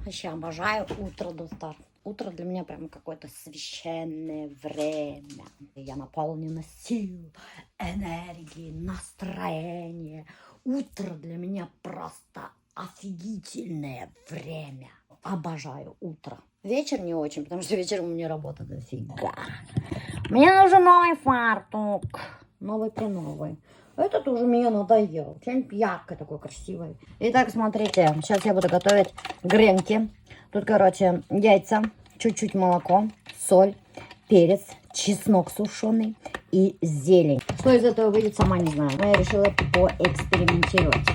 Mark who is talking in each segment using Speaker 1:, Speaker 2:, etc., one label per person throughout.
Speaker 1: Вообще обожаю утро, дуҫтар. Утро для меня прям какое-то священное время. Я наполнена сил, энергии, настроения. Утро для меня просто офигительное время. Обожаю утро. Вечер не очень, потому что вечером у меня работа дофига. Мне нужен новый фартук. Новый при-новый. Этот уже мне надоел. Что-нибудь яркое такое, красивое. Итак, смотрите, сейчас я буду готовить гренки. Тут, короче, яйца, чуть-чуть молоко, соль, перец, чеснок сушеный и зелень. Что из этого выйдет, сама не знаю. Но я решила поэкспериментировать.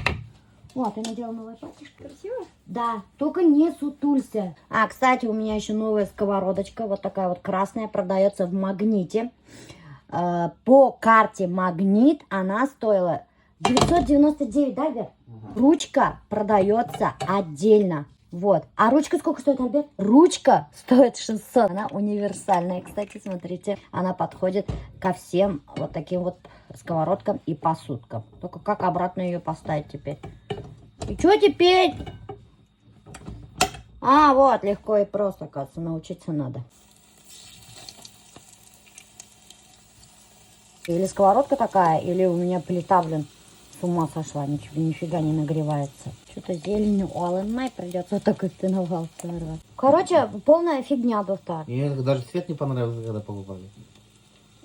Speaker 1: О, ты надела новое платьишко?
Speaker 2: Красиво?
Speaker 1: Да, только не сутулься. А, кстати, у меня еще новая сковородочка, вот такая вот красная, продается в Магните. По карте Магнит она стоила 999, да, Альберт? Ручка продается отдельно. Вот. А ручка сколько стоит, Альберт? Ручка стоит 600. Она универсальная, кстати, смотрите. Она подходит ко всем вот таким вот сковородкам и посудкам. Только как обратно ее поставить теперь? И что теперь? А, вот, легко и просто, оказывается, научиться надо. Или сковородка такая, или у меня плита, блин, с ума сошла, ничего, нифига не нагревается. Что-то зелень алынмай, придется вот такой стеновал. Короче, полная фигня, дуҫтар.
Speaker 3: Мне даже цвет не понравился, когда покупали.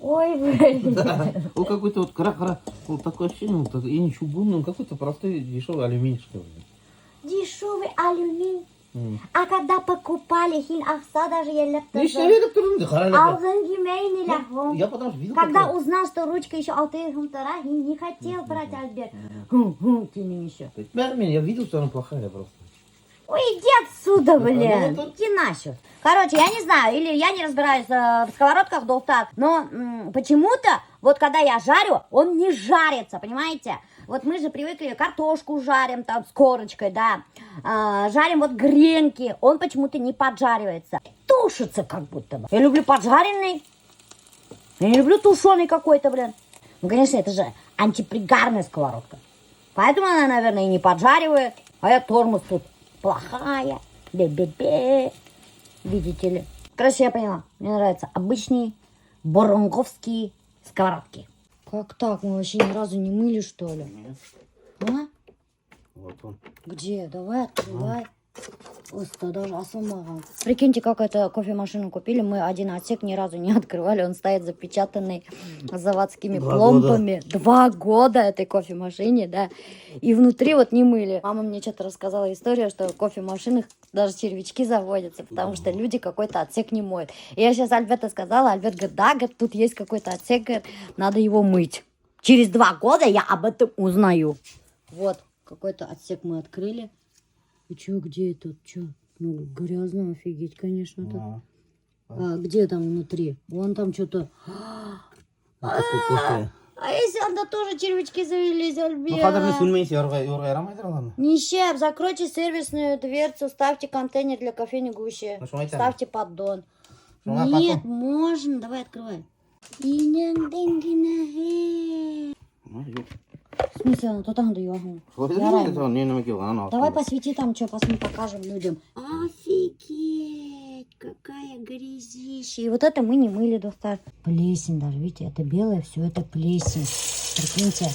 Speaker 1: Ой, блин.
Speaker 3: Да. Он какой-то вот кара-кара, вот такое ощущение, вот, и не чугунный, он какой-то простой дешевый алюминий, что ли.
Speaker 1: Дешевый алюминий. А когда покупали, һин аҡса даже йәлләп
Speaker 3: Нишләп торҙом инде, ҡара әле.
Speaker 1: Алғың килмәй һуң.
Speaker 3: Я потому что видел.
Speaker 1: Когда
Speaker 3: какой.
Speaker 1: Узнал, что ручка еще 600 һум тора, he не хотел брать, Альберт. Хм, тинең еще.
Speaker 3: Мин, я видел, что она плохая просто.
Speaker 1: Ой, иди отсюда, блин.
Speaker 3: Ну,
Speaker 1: Иди нахер. Короче, я не знаю, или я не разбираюсь в сковородках, дуҫтар, но почему-то, вот когда я жарю, он не жарится, понимаете? Вот мы же привыкли, картошку жарим там с корочкой, да, жарим вот гренки, он почему-то не поджаривается. Тушится как будто бы. Я люблю поджаренный, я не люблю тушеный какой-то, блин. Ну, конечно, это же антипригарная сковородка. Поэтому она, наверное, и не поджаривает. А я тормоз тут плохая. Бе-бе-бе. Видите ли. Короче, я поняла. Мне нравятся обычные боронговские сковородки. Как так? Мы вообще ни разу не мыли, что ли?
Speaker 3: Нет.
Speaker 1: А?
Speaker 3: Вот он.
Speaker 1: Где? Давай, открывай. Оста даже асылмаған. Прикиньте, как это кофемашину купили. Мы один отсек ни разу не открывали. Он стоит запечатанный заводскими
Speaker 3: 2
Speaker 1: пломбами. Года. 2 года этой кофемашине, да. И внутри вот не мыли. Мама мне что-то рассказала историю, что в кофемашинах даже червячки заводятся, потому что люди какой-то отсек не моют. И я сейчас Альберта сказала, Альберт говорит, да, говорит, тут есть какой-то отсек, говорит, надо его мыть. Через 2 года я об этом узнаю. Вот, какой-то отсек мы открыли. И чё, где это? Чё? Ну, грязно, офигеть, конечно, тут. А где там внутри? Вон там что-то.
Speaker 3: Кофе.
Speaker 1: А если анда тоже червячки завелись,
Speaker 3: Ну, хәҙер
Speaker 1: Альберт?
Speaker 3: Сүнмәйенсә йыуырға ярамайҙыр уларҙы.
Speaker 1: Нишләп, закройте сервисную дверцу, ставьте контейнер для кофейни гуще.
Speaker 3: Ну, шуны әйтәм.
Speaker 1: Ставьте поддон.
Speaker 3: Шуңа
Speaker 1: Нет,
Speaker 3: потом.
Speaker 1: Можно. Давай открывай. Инәңдең генәһе.
Speaker 3: Ну, юҡ.
Speaker 1: В смысле, ну то там да йоғың.
Speaker 3: Шулай ҙа ни нәмә килгән.
Speaker 1: Давай посвети там, что, посмотри, покажем людям. Офигеть, какая грязища. И вот это мы не мыли, дуҫтар. Плесень даже, видите, это белое, все это плесень. Прикиньте,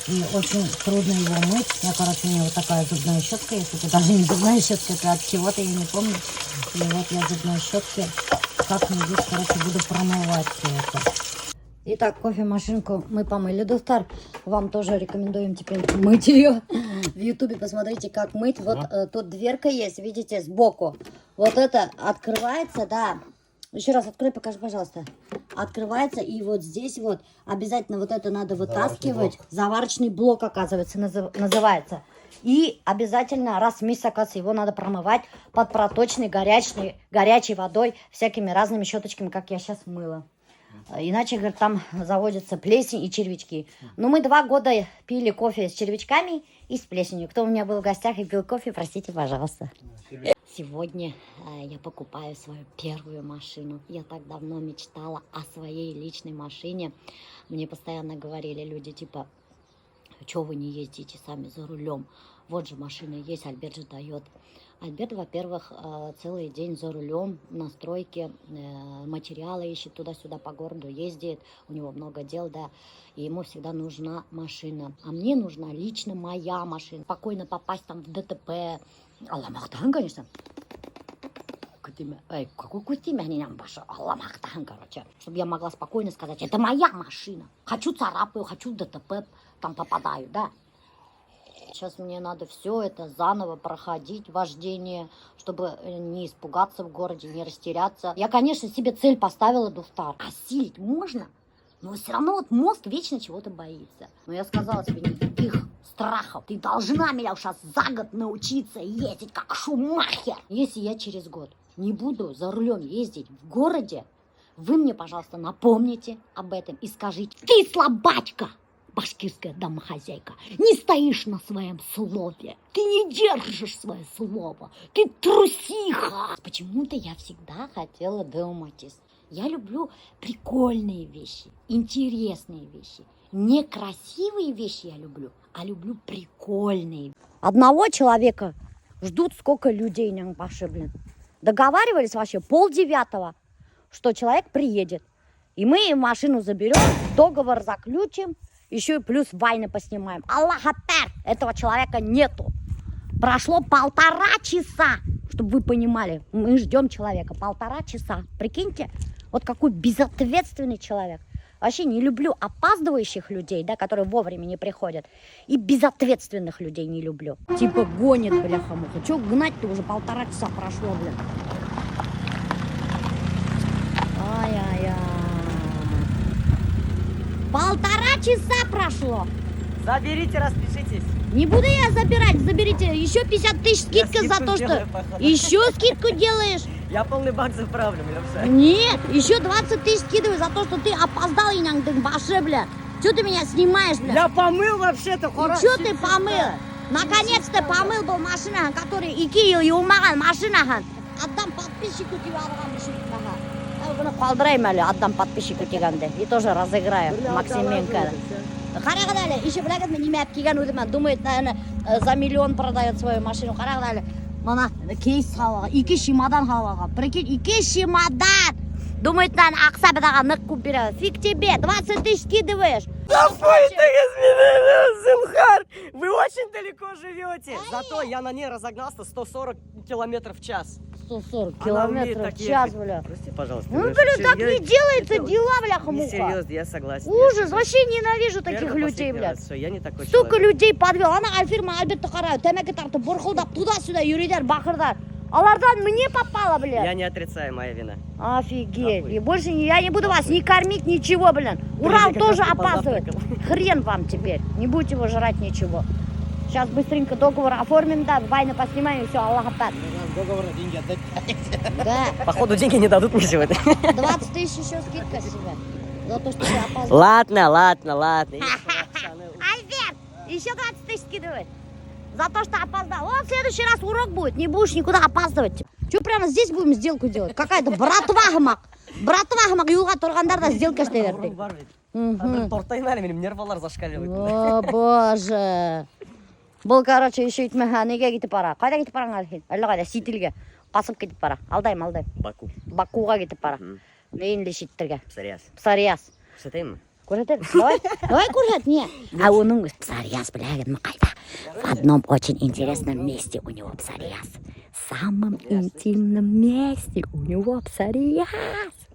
Speaker 1: и очень трудно его мыть. Я, короче, у меня вот такая зубная щетка есть. Это даже не зубная щетка, это от чего-то, я не помню. И вот я зубной щеткой как-нибудь, короче, буду промывать все это. Итак, кофемашинку мы помыли, дуҫтар. Вам тоже рекомендуем теперь мыть ее. В ютубе посмотрите, как мыть. Вот тут дверка есть, видите, сбоку. Вот это открывается, да. Еще раз открой, покажи, пожалуйста. Открывается, и вот здесь вот обязательно вот это надо вытаскивать.
Speaker 3: Заварочный блок.
Speaker 1: Заварочный блок, оказывается, называется. И обязательно раз в месяц, оказывается, его надо промывать под проточной горячей водой, всякими разными щеточками, как я сейчас мыла. Иначе, говорит, там заводятся плесень и червячки. Но мы 2 года пили кофе с червячками и с плесенью. Кто у меня был в гостях и пил кофе, простите, пожалуйста. Сегодня я покупаю свою первую машину. Я так давно мечтала о своей личной машине. Мне постоянно говорили люди, типа, что вы не ездите сами за рулем? Вот же машина есть, Альберт же дает. Альберт, во-первых, целый день за рулем на стройке, материалы ищет туда-сюда по городу, ездит, у него много дел, да, и ему всегда нужна машина. А мне нужна лично моя машина. Спокойно попасть там в ДТП. Алла һаҡлаһын, конечно. Күтемә. Эй, какой күтемә, инәң башы? Алла һаҡлаһын, короче. Чтобы я могла спокойно сказать: «Это моя машина. Хочу — царапаю, хочу — ДТП, там попадаю», да. Сейчас мне надо все это заново проходить, вождение, чтобы не испугаться в городе, не растеряться. Я, конечно, себе цель поставила, дуҫтар. Осилить можно, но все равно вот мозг вечно чего-то боится. Но я сказала себе: никаких страхов. Ты должна меня сейчас за год научиться ездить, как Шумахер. Если я через год не буду за рулем ездить в городе, вы мне, пожалуйста, напомните об этом и скажите: «Ты слабачка, башкирская домохозяйка, не стоишь на своем слове, ты не держишь свое слово, ты трусиха». Почему-то я всегда хотела Дэу Матиз. Я люблю прикольные вещи, интересные вещи. Не красивые вещи я люблю, а люблю прикольные. Одного человека ждут сколько людей, инәң башы, блин. Договаривались вообще 8:30, что человек приедет. И мы машину заберем, договор заключим, еще и плюс вайны поснимаем. Аллах Акбар, этого человека нету. Прошло 1,5 часа, чтобы вы понимали. Мы ждем человека 1,5 часа. Прикиньте, вот какой безответственный человек. Вообще не люблю опаздывающих людей, да, которые вовремя не приходят. И безответственных людей не люблю. Типа гонит, бляха-муха. Че гнать-то, уже 1,5 часа прошло, блин. Ай-яй-яй. 1,5 часа прошло.
Speaker 2: Заберите, распишитесь.
Speaker 1: Не буду я забирать, заберите. Еще 50 тысяч
Speaker 2: Я
Speaker 1: скидка за
Speaker 2: скидку
Speaker 1: то, что
Speaker 2: сделаю, походу.
Speaker 1: Еще скидку делаешь?
Speaker 2: Я полный бак заправлю, Миләүшә.
Speaker 1: Нет, еще 20 тысяч скидываю за то, что ты опоздал, инәңдең башы, бля. Че ты меня снимаешь, бля?
Speaker 2: Я помыл вообще-то,
Speaker 1: И че ты помыл? Наконец-то помыл был машина, который ике йыл йыумаған машинаһын. Отдам подписчику тип алған өсөн. Быны ҡалдырайым әле, отдам подписчику тигәнде. И тоже разыграю Максименко. Ҡарағыҙ әле, еще беләгеҙме, нимә алып килгән үҙемә? Думает, наверное, за миллион продает свою машину. Ҡарағыҙ әле, мына кейс һалып алған, ике чемодан һалып алған. Прикинь, ике чемодан! Думает, наверное, аҡса беҙ уға ныҡ күп бирә. Фиг тебе, 20 тысяч скидываешь.
Speaker 2: Зинһар, вы очень далеко живете. Зато я на ней разогнался 140 километров в час.
Speaker 1: 140
Speaker 2: Она умеет
Speaker 1: километров
Speaker 2: так
Speaker 1: в час,
Speaker 2: ехать.
Speaker 1: бля.
Speaker 2: Прости, пожалуйста.
Speaker 1: Ну,
Speaker 2: Леша,
Speaker 1: бля, так
Speaker 2: я-
Speaker 1: не делается
Speaker 2: это
Speaker 1: дела, бляха-муха.
Speaker 2: Несерьезно, я согласен.
Speaker 1: Ужас, вообще ненавижу таких
Speaker 2: Первый,
Speaker 1: людей,
Speaker 2: последний
Speaker 1: бля.
Speaker 2: раз. Всё, я не такой
Speaker 1: Столько
Speaker 2: человек.
Speaker 1: людей подвел. Ана Альфир менән Альбертты ҡара, тәмәке тартып, борҡолдап, туда-сюда йөрөйҙәр, бахырҙар. Уларҙан мне попало, бля.
Speaker 2: Я не отрицаю, моя вина.
Speaker 1: Офигеть.
Speaker 2: Нахуй.
Speaker 1: И больше я не буду вас не кормить, ничего, блин. Урал
Speaker 2: Я как
Speaker 1: тоже
Speaker 2: раз не
Speaker 1: опаздывает.
Speaker 2: позавтракал.
Speaker 1: Хрен вам теперь. Не будете его жрать ничего. Сейчас быстренько договор оформим, да, вайны поснимаем, и все, Аллах Акбар.
Speaker 3: Договор на деньги отдать.
Speaker 1: Да,
Speaker 2: Походу, деньги не дадут мне сегодня.
Speaker 1: 20 тысяч еще скидка себе. За то, что ты опоздал.
Speaker 2: Ладно, ладно, ладно.
Speaker 1: Альберт, еще 20 тысяч скидывает. За то, что опоздал. Вот в следующий раз урок будет, не будешь никуда опаздывать. Че, прямо здесь будем сделку делать? Какая-то братва һымаҡ. Братва һымаҡ юлға торғандар ҙа сделка эшләйҙәр.
Speaker 2: Ауырыу бар бит.
Speaker 1: Мгм.
Speaker 2: Бер тортайым әле, минең нервылар зашкаливает.
Speaker 1: О, боже. Был, короче, еще етмәһә, нигә китеп бара? Ҡайҙа китеп бараң әле һин? Әллә ҡайҙа, сит илгә. Ҡасып китеп бара. Алдайым, алдайым.
Speaker 2: Баку.
Speaker 1: Бакуға китеп бара.
Speaker 2: Мгм.
Speaker 1: Нейенле ситтәргә?
Speaker 2: Псориаз.
Speaker 1: Псориаз.
Speaker 2: Күрһәтәйемме?
Speaker 1: Күрһәтер. Давай, давай күрһәт, не? А уның псориаз беләгеҙме ҡайҙа? В одном очень интересном месте у него псориаз. В самом интимном месте у него псориаз.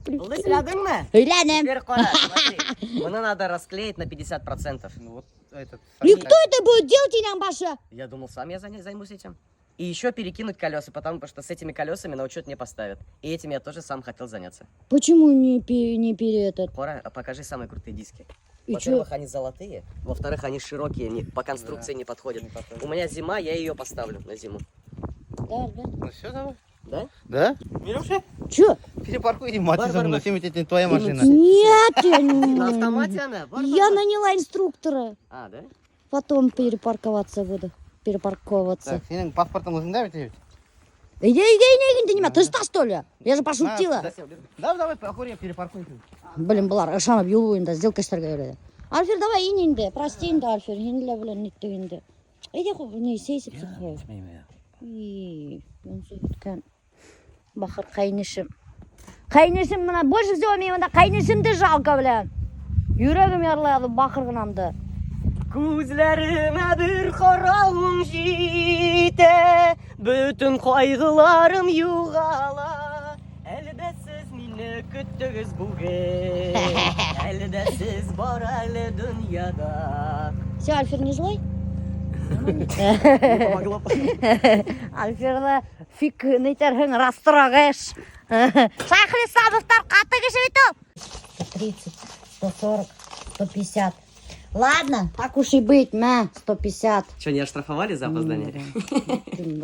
Speaker 2: Булды, һөйләнеңме?
Speaker 1: Һөйләнем.
Speaker 2: Теперь ҡара, смотри. Быны надо расклеить на 50%.
Speaker 3: Ну вот этот.
Speaker 1: И кто это будет делать, инәң башы?
Speaker 2: Я думал, сам я займусь этим. И еще перекинуть колеса, потому что с этими колесами на учет не поставят. И этим я тоже сам хотел заняться.
Speaker 1: Почему не пере этот?
Speaker 2: Ҡара, а покажи самые крутые диски.
Speaker 1: И
Speaker 2: Во-первых, они золотые. Во-вторых, они широкие, не, по конструкции не подходят.
Speaker 3: Не подходят.
Speaker 2: У меня зима, я ее поставлю на зиму.
Speaker 1: Да, да.
Speaker 3: Ну все, давай.
Speaker 2: Да?
Speaker 3: Да? Милюша,
Speaker 1: Че?
Speaker 3: перепаркуй иди, мать
Speaker 2: Бар, бар, бар.
Speaker 3: это не твоя машина.
Speaker 1: Нет, я не...
Speaker 2: На автомате она? Бар,
Speaker 1: Я
Speaker 2: бар, бар.
Speaker 1: наняла инструктора.
Speaker 2: А, да?
Speaker 1: Потом перепарковаться буду. Перепарковаться.
Speaker 3: Так, һинең паспортың үҙеңдә бит бит.
Speaker 1: Иди, иди, иди, иди, ты что, что ли? Я же пошутила.
Speaker 3: Да, да, давай, охури, перепаркуй.
Speaker 1: Блин, былар ышанып юл буйында сделка эшләргә йөрөй. Альфир, давай ин инде, прости инде, Альфир, һин лә, блин, ниттек инде. Әйҙә, ни, сәй эсеп сыҡ.
Speaker 3: Эсмәйем я.
Speaker 1: И, йонсоп бөткән. Бахыр ҡәйнешем. Ҡәйнешем бына, больше всего мин бында ҡәйнешемде жалко, бля. Йөрәгем ярыла бахыр ғынамды.
Speaker 2: Күҙләреңә бер ҡарауың етә, бөтөн ҡайғыларым юғала. Әле дә һеҙ мине көттөгөҙ бөгөн. Әле дә һеҙ бар әле донъяла.
Speaker 1: Все, Альфер не злой?
Speaker 2: Не помогло.
Speaker 1: Альферҙы фиг нитерһең, растрогаешь. Шайхлисабовтар ҡаты кеше бит ул. 130, 140, 150. Ладно, так уж и быть, мә, 150.
Speaker 2: Что, не оштрафовали за опоздание?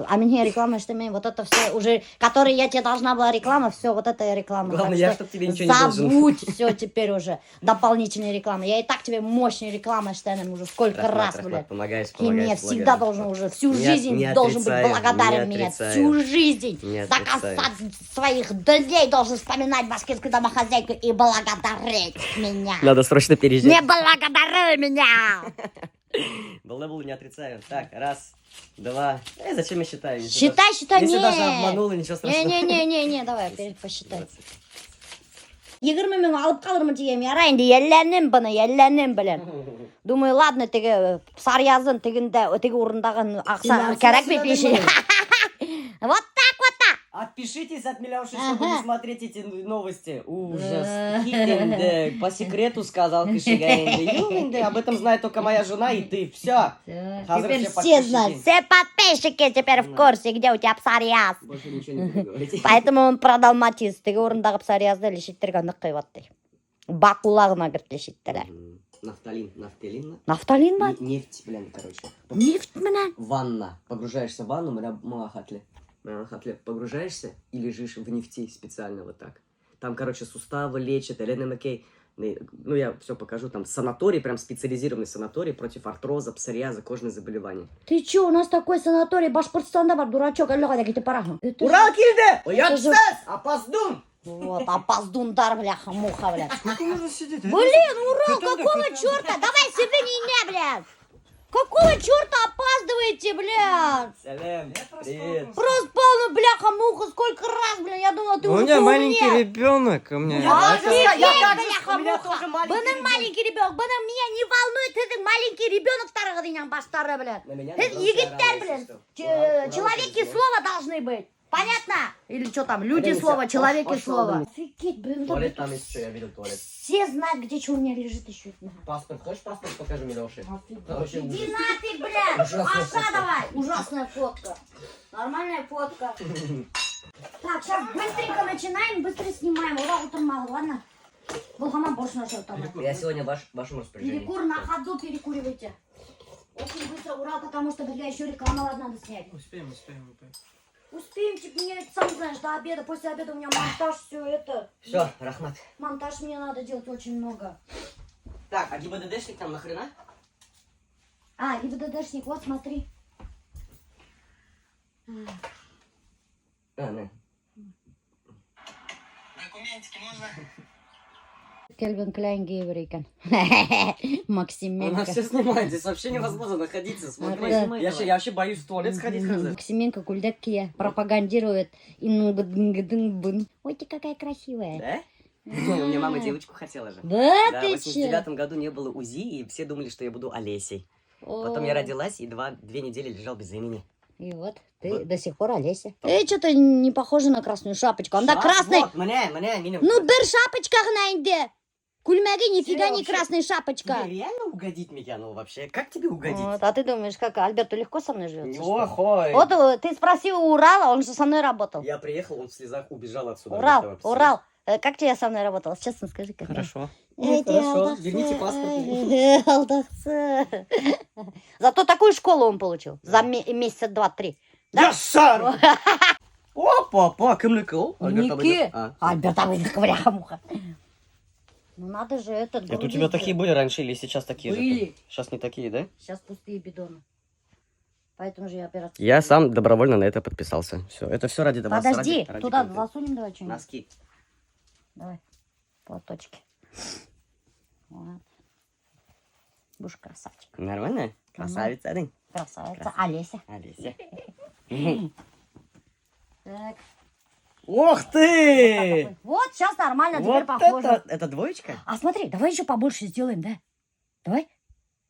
Speaker 1: А мне реклама, что мне вот это все уже, который я тебе должна была реклама, все, вот это реклама.
Speaker 2: Главное,
Speaker 1: Так
Speaker 2: я
Speaker 1: что
Speaker 2: чтоб тебе ничего не должен.
Speaker 1: Забудь все теперь уже. Дополнительная реклама. Я и так тебе мощная реклама эшләнем уже сколько
Speaker 2: Рәхмәт,
Speaker 1: раз,
Speaker 2: рәхмәт,
Speaker 1: блядь.
Speaker 2: помогаешь,
Speaker 1: Ты мне
Speaker 2: помогаешь.
Speaker 1: всегда
Speaker 2: благодарю.
Speaker 1: должен уже, всю жизнь
Speaker 2: Не
Speaker 1: должен быть
Speaker 2: отрицаю,
Speaker 1: благодарен
Speaker 2: не
Speaker 1: меня.
Speaker 2: отрицаю.
Speaker 1: Всю жизнь.
Speaker 2: Не
Speaker 1: До конца
Speaker 2: отрицаю.
Speaker 1: своих дней должен вспоминать башкирскую домохозяйку и благодарить меня.
Speaker 2: Надо срочно переезжать.
Speaker 1: Не благодари меня!
Speaker 2: Был не отрицаю. Так, раз, два. Зачем я считаю? Если
Speaker 1: Считай, считай,
Speaker 2: если
Speaker 1: не.
Speaker 2: даже обманула, ничего страшного.
Speaker 1: Не-не-не-не, давай, посчитай. 20 мең алып ҡалырмын тигән, ярай инде йәлләнем быны, йәлләнем белән. Думаю, ладно, теге псориазын тегендә, теге урындағы аҡса кәрәк бит еще. Вот так вот так.
Speaker 2: Отпишитесь от Миляуши, чтобы не смотреть эти новости. Ужас. Кит инде, по секрету сказал кешегә инде. Юҡ инде, об этом знает только моя жена и ты. Все. Хәҙер
Speaker 1: Теперь
Speaker 2: все
Speaker 1: все
Speaker 2: подписчики.
Speaker 1: знают, все подписчики теперь в курсе, где у тебя псориаз.
Speaker 2: Больше ничего не буду говорить.
Speaker 1: Поэтому он продал Матиз. Теге урындағы псориазды лечить итергә ныҡ ҡыйбат ти. Бакула ғына кереп лечить итәләр.
Speaker 2: Нафталин. Нафталин?
Speaker 1: Нафталин ба?
Speaker 2: Нефть, блин, короче.
Speaker 1: Нефть менән?
Speaker 2: Ванна. Погружаешься в ванну, махатли. Махатли. Погружаешься и лежишь в нефти специально вот так. Там, короче, суставы лечат, Елена Маккей. Ну, я все покажу. Там санаторий, прям специализированный санаторий против артроза, псориаза, кожных заболеваний.
Speaker 1: Ты чё, у нас такой санаторий Башҡортостанда бар, дурачок, әллә ҡайҙа китеп бараһың. Это
Speaker 2: Урал килде!
Speaker 1: Это же-
Speaker 2: Оятһыҙ! Опоздун!
Speaker 1: Вот, опоздундар, бляха, муха, бля.
Speaker 4: Сколько можно сидеть?
Speaker 1: Блин, Урал, какого черта? Давай себе не, бля. Какого черта опаздываете, бля?
Speaker 2: Сәләм, привет.
Speaker 1: Проспал, ну, бляха, муха, сколько раз, блин, я думала, ты
Speaker 4: У
Speaker 1: уже
Speaker 4: меня маленький
Speaker 1: поумнел.
Speaker 4: ребенок, у меня.
Speaker 1: Офигеть,
Speaker 2: Я так же,
Speaker 1: бляха,
Speaker 2: у меня
Speaker 1: муха.
Speaker 2: тоже маленький
Speaker 1: Бының
Speaker 2: ребенок.
Speaker 1: маленький ребенок, бының меня не волнует, һеҙҙең маленький ребенок минең баштары, блин.
Speaker 2: На меня
Speaker 1: Һеҙ
Speaker 2: набрался
Speaker 1: егеттәр,
Speaker 2: орал,
Speaker 1: блин.
Speaker 2: если что. Урал, Урал
Speaker 1: Человеки
Speaker 2: через
Speaker 1: слово должны быть. Понятно? Или что там, люди
Speaker 2: Это не
Speaker 1: слово,
Speaker 2: вся-
Speaker 1: человеки
Speaker 2: пошел,
Speaker 1: слово.
Speaker 2: блин.
Speaker 1: Офигеть, блин, да
Speaker 2: Туалет там есть еще, я видел туалет.
Speaker 1: все знают, где что у меня лежит еще.
Speaker 2: Паспорт, хочешь паспорт покажу, Милоши? Вообще
Speaker 1: Иди
Speaker 2: ужас.
Speaker 1: на ты, блядь!
Speaker 2: Ужасная
Speaker 1: Аша
Speaker 2: фотка.
Speaker 1: давай! Ужасная фотка. Нормальная фотка. Так, сейчас быстренько начинаем, быстро снимаем. Ура, утром мало, ладно? Был һаман больше нашел там.
Speaker 2: Я сегодня в вашем распоряжении.
Speaker 1: Перекур на ходу перекуривайте. Очень быстро, ура, потому что, бля, еще рекламу надо снять.
Speaker 4: Успеем, успеем, успеем.
Speaker 1: Успеем, типа, мне, сам знаешь, до обеда, после обеда у меня монтаж, все это.
Speaker 2: Все, рәхмәт.
Speaker 1: Монтаж мне надо делать очень много.
Speaker 2: Так, а ГИБДДшник там нахрена?
Speaker 1: А, ГИБДДшник, вот смотри.
Speaker 2: А, на.
Speaker 4: Документики можно?
Speaker 1: Кельвин Кляйн кейеп икән.
Speaker 2: У
Speaker 1: Максименко.
Speaker 2: нас все снимает, здесь вообще невозможно находиться. Смотри,
Speaker 1: Да.
Speaker 2: я вообще боюсь в туалет сходить. Хәҙер.
Speaker 1: Максименко күлдәк кейә, пропагандирует. Ин-бын-гдын-бын. Ой, ты какая красивая.
Speaker 2: Да? У меня мама девочку хотела же.
Speaker 1: Да,
Speaker 2: Да, в
Speaker 1: ты
Speaker 2: 89
Speaker 1: че?
Speaker 2: году не было УЗИ, и все думали, что я буду Олесей. Потом я родилась и 2 недели лежал без имени.
Speaker 1: И вот, ты
Speaker 2: Вот.
Speaker 1: до сих пор Олеся. Эй, что-то не похоже на красную шапочку. Анда
Speaker 2: Щас,
Speaker 1: красный.
Speaker 2: Вот, менә, минең.
Speaker 1: Ну, бер шапочка ғына инде. Күлмәге нифига
Speaker 2: Тебе
Speaker 1: не
Speaker 2: вообще-
Speaker 1: красная шапочка.
Speaker 2: Тебе реально угодить, Микя? Ну вообще, как тебе угодить?
Speaker 1: Вот, а ты думаешь, как Альберту легко со мной живется? Что ли?
Speaker 2: Охой.
Speaker 1: Вот ты спросил у Урала, он же со мной работал.
Speaker 2: Я приехал, он в слезах убежал отсюда.
Speaker 1: Урал,
Speaker 2: Альберта,
Speaker 1: Урал, как тебе я со мной работал? Честно скажи, как?
Speaker 4: Хорошо.
Speaker 1: Эй,
Speaker 2: Ну, хорошо,
Speaker 1: алдаҡсы,
Speaker 2: верните паспорт.
Speaker 1: эй, алдаҡсы. Зато такую школу он получил за месяца два-три. Да?
Speaker 2: Яшар! Опа, опа, кемдеке ул? Альберт
Speaker 1: Нике.
Speaker 2: абыйҙыҡы. А.
Speaker 1: Альберт абыйҙыҡы, бляха-муха. Ну надо же этот.
Speaker 2: Это у тебя такие были раньше или сейчас такие
Speaker 1: Были.
Speaker 2: же? Сейчас не такие, да?
Speaker 1: Сейчас пустые бидоны. Поэтому же я операцию.
Speaker 2: Я сам добровольно на это подписался. Все, это все ради вас.
Speaker 1: Подожди,
Speaker 2: ради
Speaker 1: туда
Speaker 2: контента.
Speaker 1: засунем давай что-нибудь.
Speaker 2: Носки.
Speaker 1: Давай. Платочки. Вот. Будешь красавчик.
Speaker 2: Нормально? Красавица, да?
Speaker 1: Красавица. Олеся.
Speaker 2: Олеся.
Speaker 1: Так.
Speaker 2: Ох ты!
Speaker 1: Вот, сейчас нормально, теперь
Speaker 2: Вот
Speaker 1: похоже.
Speaker 2: это двоечка?
Speaker 1: А смотри, давай еще побольше сделаем, да? Давай.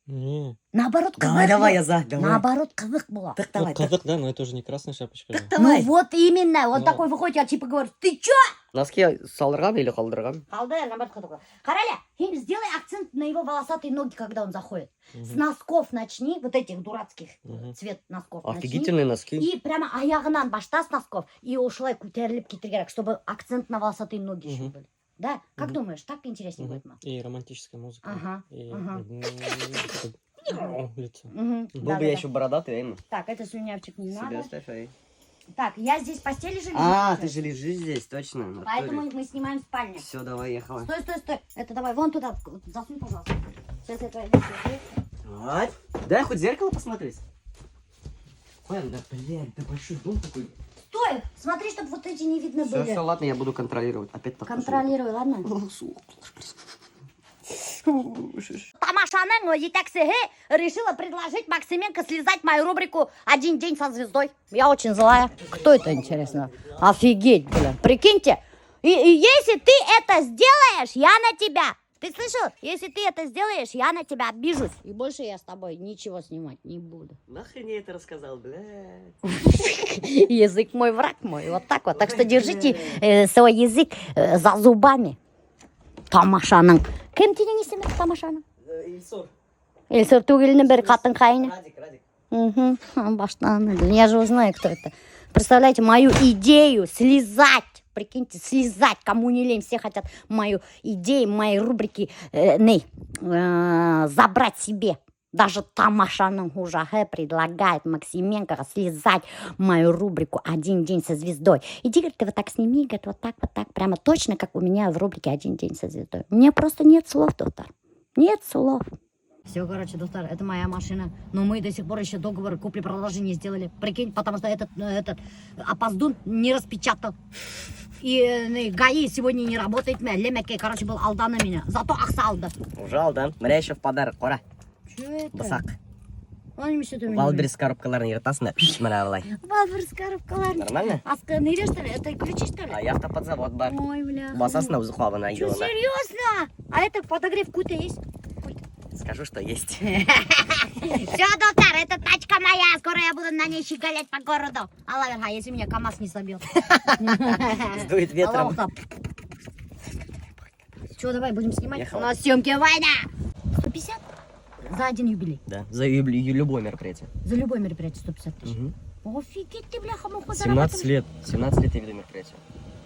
Speaker 5: Не.
Speaker 1: Наоборот,
Speaker 2: Давай,
Speaker 1: ҡыҙыҡ
Speaker 2: давай,
Speaker 1: була.
Speaker 2: я за, давай.
Speaker 1: Наоборот, ҡыҙыҡ була.
Speaker 2: Так
Speaker 5: Ну,
Speaker 2: давай, так
Speaker 5: ҡыҙыҡ, да, но это уже не красная шапочка же.
Speaker 1: Ну
Speaker 2: давай.
Speaker 1: вот именно, он
Speaker 5: Ну.
Speaker 1: такой выходит, я типа говорю, ты чё?
Speaker 2: Носки һалдырған или ҡалдырған?
Speaker 1: Ҡалдыр, наоборот, ҡыҙыҡ. Ҡара әле, һин сделай акцент на его волосатые ноги, когда он заходит. С
Speaker 5: Мгм.
Speaker 1: носков начни, вот этих дурацких
Speaker 5: Мгм.
Speaker 1: цвет носков начни.
Speaker 2: Офигительные носки.
Speaker 1: И прямо аяғынан башла с носков, и ошолай күтәрелеп китер кәрәк, чтобы акцент на волосатые ноги еще
Speaker 5: Мгм.
Speaker 1: были. Да? Как
Speaker 5: Мгм.
Speaker 1: думаешь, так интереснее
Speaker 5: Мгм.
Speaker 1: будет? Ма?
Speaker 5: И романтическая музыка.
Speaker 1: Ага,
Speaker 5: И
Speaker 1: ага.
Speaker 5: такое лицо.
Speaker 1: Мгм.
Speaker 2: Был
Speaker 1: Да,
Speaker 2: бы
Speaker 1: да,
Speaker 2: я
Speaker 1: да.
Speaker 2: еще бородатый, Эмма.
Speaker 1: Так, это слюнявчик не
Speaker 2: Себе
Speaker 1: надо.
Speaker 2: оставь, ай.
Speaker 1: Так, я здесь в постели же лежу.
Speaker 2: А, ты же лежишь здесь, точно. в натуре.
Speaker 1: Поэтому мы снимаем спальню.
Speaker 2: Все, давай, ехала.
Speaker 1: Стой, стой, стой. Это давай вон туда засунь, пожалуйста. Сейчас я твои вещи уберу.
Speaker 2: Вот. Дай хоть в зеркало посмотреть. Ой, да, блядь, да большой дом такой.
Speaker 1: Стой! Смотри, чтобы вот эти не видно
Speaker 2: Все,
Speaker 1: были.
Speaker 2: все, ладно, я буду контролировать. Опять так.
Speaker 1: Контролируй, ладно? Тамашаның етәксеһе решила предложить Максименко слизать мою рубрику «Один день со звездой». Я очень злая. Кто это, интересно? Офигеть, блин. Прикиньте. И если ты это сделаешь, я на тебя. Ты слышал? Если ты это сделаешь, я на тебя обижусь. И больше я с тобой ничего снимать не буду.
Speaker 2: Нахрен я это рассказал, блядь.
Speaker 1: Язык мой, враг мой. Вот так вот. Так что держите свой язык за зубами. Тамашаның. Кем тинең исеме Тамашаның?
Speaker 2: Ильсур.
Speaker 1: Илсур түгел бер ҡатын ҡайны.
Speaker 2: Радик, Радик.
Speaker 1: Угу. Баштан. Я же узнаю, кто это. Представляете, мою идею слизать. Прикиньте, слизать, кому не лень, все хотят мою идею, мои рубрики забрать себе. Даже Тамашаның хужаһы предлагает Максименко слизать мою рубрику «Один день со звездой». Иди, говорит, ты вот так сними, говорит, вот так, прямо точно, как у меня в рубрике «Один день со звездой». У меня просто нет слов, доктор. Нет слов. Все, короче, доктор, это моя машина. Но мы до сих пор еще договор купли-продажи не сделали. Прикинь, потому что этот опоздун не распечатал. И ГАИ сегодня не работает. Мә, Лемәкәй, короче, был алданы мине. Зато аҡса алды.
Speaker 2: Уже алды. Бына еще в подарок, ҡара.
Speaker 1: Че это?
Speaker 2: Бысаҡ.
Speaker 1: Он что ты
Speaker 2: Вайлдберриз коробкаларын йыртаһың да, бына былай.
Speaker 1: Вайлдберриз коробкаларын.
Speaker 2: Нормально?
Speaker 1: Аска не что ли? Это ключи, что ли?
Speaker 2: А яҡта под завод бар.
Speaker 1: Ой, бля.
Speaker 2: Баҫаһың үҙе ҡабына
Speaker 1: Че,
Speaker 2: йылына.
Speaker 1: серьезно? А это подогрев кута есть?
Speaker 2: Скажу, что есть.
Speaker 1: Все, доктор, это тачка моя. Скоро я буду на ней щеголять по городу. Алла бирһә, если меня КамАЗ не собьет.
Speaker 2: Сдует ветром.
Speaker 1: Че, давай будем снимать?
Speaker 2: Ехала.
Speaker 1: У нас съемки война. 150 за один юбилей.
Speaker 2: Да, за любое мероприятие.
Speaker 1: За любое мероприятие 150 тысяч.
Speaker 2: Мгм.
Speaker 1: Офигеть ты, бляха-муха,
Speaker 2: 17 лет. 17 лет я веду мероприятие.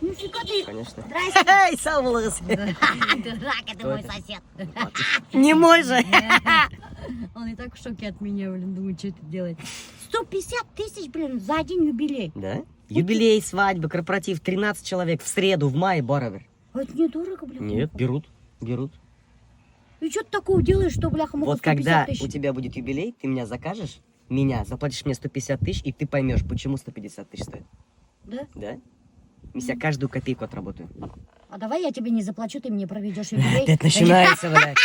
Speaker 1: Нифига ты.
Speaker 2: Конечно.
Speaker 1: Здрасте.
Speaker 2: Эй, сау булығыҙ.
Speaker 1: Дурак, это
Speaker 2: Кто
Speaker 1: мой
Speaker 2: это?
Speaker 1: сосед.
Speaker 2: Не мой же.
Speaker 1: Он и так в шоке от меня, блин, думает, что это делает. 150 тысяч, блин, за один юбилей.
Speaker 2: Да? Юбилей, свадьба, корпоратив, 13 человек в среду, в мае, барыбер.
Speaker 1: А это недорого, бля.
Speaker 2: Нет, берут, берут.
Speaker 1: И что ты такого делаешь, что, бляха, муха,
Speaker 2: Вот
Speaker 1: 150
Speaker 2: когда
Speaker 1: тысяч?
Speaker 2: у тебя будет юбилей, ты меня закажешь, меня, заплатишь мне 150 тысяч, и ты поймешь, почему 150 тысяч стоит.
Speaker 1: Да?
Speaker 2: Да? Я каждую копейку отработаю.
Speaker 1: А давай я тебе не заплачу, ты мне проведешь юбилей.
Speaker 2: Опять начинается, блядь.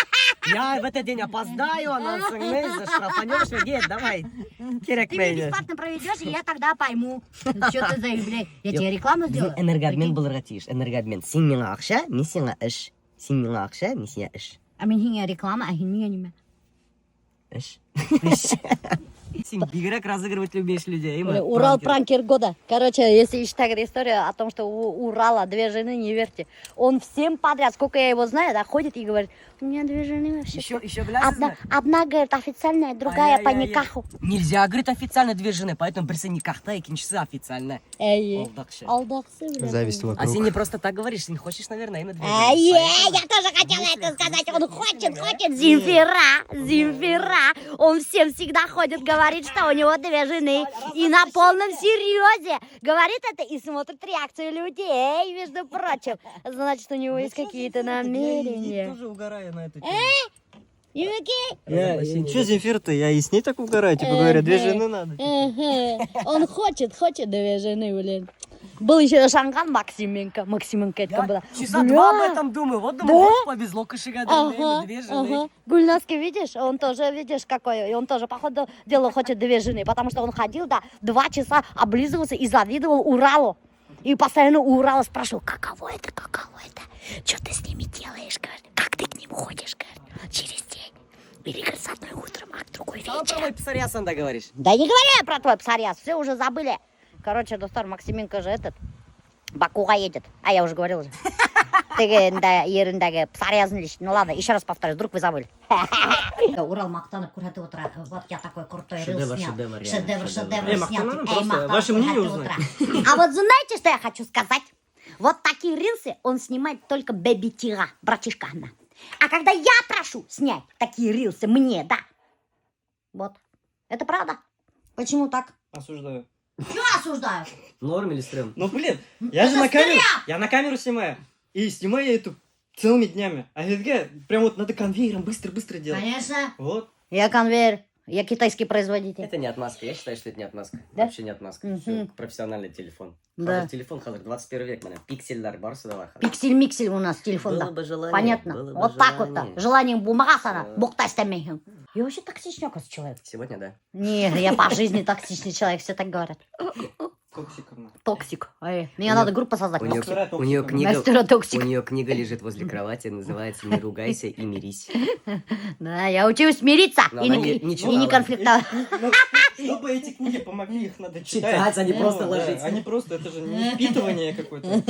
Speaker 2: Я в этот день опоздаю, она заштрафанешь, нет, давай. Кәрәк
Speaker 1: Ты мне бесплатно проведешь, и я тогда пойму, что ты за юбилей. Я тебе рекламу сделаю.
Speaker 2: Энергообмен
Speaker 1: Прикинь?
Speaker 2: булырға тейеш, энергообмен. Һин миңә аҡса, мин һиңә эш. Һин миңә аҡса, мин һиңә эш.
Speaker 1: А мин һиңә реклама, а һин миңә нимә?
Speaker 2: Эш. Һин бигерәк разыгрывать любишь людей.
Speaker 1: Бля, Урал пранкер года. Короче, если ищете историю о том, что у Урала две жены, не верьте. Он всем подряд, сколько я его знаю, да, ходит и говорит, у меня две жены вообще.
Speaker 2: Еще, еще
Speaker 1: Одна, говорит, официальная, другая по
Speaker 2: Ай-яй-яй-яй.
Speaker 1: никаху.
Speaker 2: Нельзя, говорит, официально две жены, поэтому береһе никахта, икенсеһе официально.
Speaker 1: Эй,
Speaker 2: Алдаҡсы.
Speaker 1: алдаҡсы, бля.
Speaker 5: Зависть
Speaker 2: А
Speaker 5: вокруг.
Speaker 2: һин не просто так говоришь, не хочешь, наверное, именно две жены.
Speaker 1: Ай,
Speaker 2: Поэтому-
Speaker 1: я тоже хотела это сказать. Он хочет, хочет. Земфира, Земфира. Он всем всегда ходит, говорит, что у него две жены. И на полном серьезе говорит это и смотрит реакцию людей, между прочим. Значит, у него есть какие-то намерения.
Speaker 4: тоже угораю на эту тему.
Speaker 1: Окей?
Speaker 4: Че Земфир-то? Я и с ней так угораю. Типа говорят, две жены надо.
Speaker 1: Ага. Он хочет, хочет две жены, блин. Был еще ышанған Максименко. Максименко әйткән была.
Speaker 2: Часа
Speaker 1: Бля.
Speaker 2: два об этом думаю. Вот думаю,
Speaker 1: Да?
Speaker 2: вот повезло кешегә, две жены.
Speaker 1: Ага. Гульнаски, видишь, он тоже, видишь, какой, и он тоже, походу, дело хочет две жены, потому что он ходил, да, 2 часа облизывался и завидовал Уралу. И постоянно у Урала спрашивал, каково это, что ты с ними делаешь, говорит, как ты к ним ходишь, говорит, через день. Или, говорит, с одной утром, а к другой
Speaker 2: Сам про
Speaker 1: вечером.
Speaker 2: мой псориаз анда говоришь.
Speaker 1: Да не говори я про твой псориаз, все уже забыли. Короче, дуҫтар, Максименко же этот, Бакуға едет. А я уже говорила же. Тегендә ерендәге псориазын лечит. Ну ладно, еще раз повторю, вдруг вы забыли. Урал маҡтанып күрһәтеп ултыра. Вот я такой крутой рилс
Speaker 2: Шедевр,
Speaker 1: снял.
Speaker 2: шедевр, реально,
Speaker 1: Шедевр,
Speaker 2: шедевр.
Speaker 1: шедевр
Speaker 5: Эй,
Speaker 1: снял.
Speaker 5: маҡтанам
Speaker 1: Эй,
Speaker 5: просто.
Speaker 1: маҡтанып
Speaker 5: Ваше мнение
Speaker 1: күрһәтеп
Speaker 5: узнать.
Speaker 1: ултыра. А вот знаете, что я хочу сказать? Вот такие рилсы он снимает только Бэби Тиға, братишка она. А когда я прошу снять такие рилсы мне, да. Вот. Это правда. Почему так?
Speaker 5: Осуждаю.
Speaker 1: Чё осуждаю?
Speaker 2: Норм или стрём?
Speaker 5: Ну блин, я же
Speaker 1: Это
Speaker 5: на камеру, я на камеру снимаю. И снимаю я эту целыми днями. А һеҙгә прям вот надо конвейером быстро-быстро делать.
Speaker 1: Конечно.
Speaker 5: Вот.
Speaker 1: Я конвейер. Я китайский производитель.
Speaker 2: Это не отмазка. Я считаю, что это не отмазка.
Speaker 1: Да?
Speaker 2: Вообще не отмазка.
Speaker 1: Мгм.
Speaker 2: Всё, профессиональный телефон.
Speaker 1: Да.
Speaker 2: Хәҙер телефон, хәҙер 21 век, мына. Пикселдәр барыһы ла бар хәҙер.
Speaker 1: Пиксель-миксель у нас телефонда.
Speaker 2: Было бы желание.
Speaker 1: Понятно.
Speaker 2: было бы
Speaker 1: Вот так вот-то.
Speaker 2: желание.
Speaker 1: Желанием булмағас ана.
Speaker 2: Всё.
Speaker 1: Боҡта эшләмәйһең. Я вообще токсичный, оказывается, человек.
Speaker 2: Сегодня, да.
Speaker 1: Не, я по жизни токсичный человек, все так говорят.
Speaker 5: Токсиковна.
Speaker 1: Токсик. Ай, мне
Speaker 2: У
Speaker 1: надо группу создать.
Speaker 2: у неё-
Speaker 1: Токсик.
Speaker 2: У нее книга,
Speaker 1: Мастера
Speaker 2: у
Speaker 1: токсик.
Speaker 2: нее книга лежит возле кровати, называется «Не ругайся и мирись».
Speaker 1: Да, я учусь мириться
Speaker 2: Но
Speaker 1: и
Speaker 2: она
Speaker 1: не,
Speaker 2: не
Speaker 1: и
Speaker 2: читала.
Speaker 1: не конфликтовать.
Speaker 5: Ну, чтобы эти книги помогли, их надо читать.
Speaker 2: Читать, а не
Speaker 5: Ну,
Speaker 2: просто
Speaker 5: да,
Speaker 2: ложить.
Speaker 5: Они просто, это же не впитывание какое-то.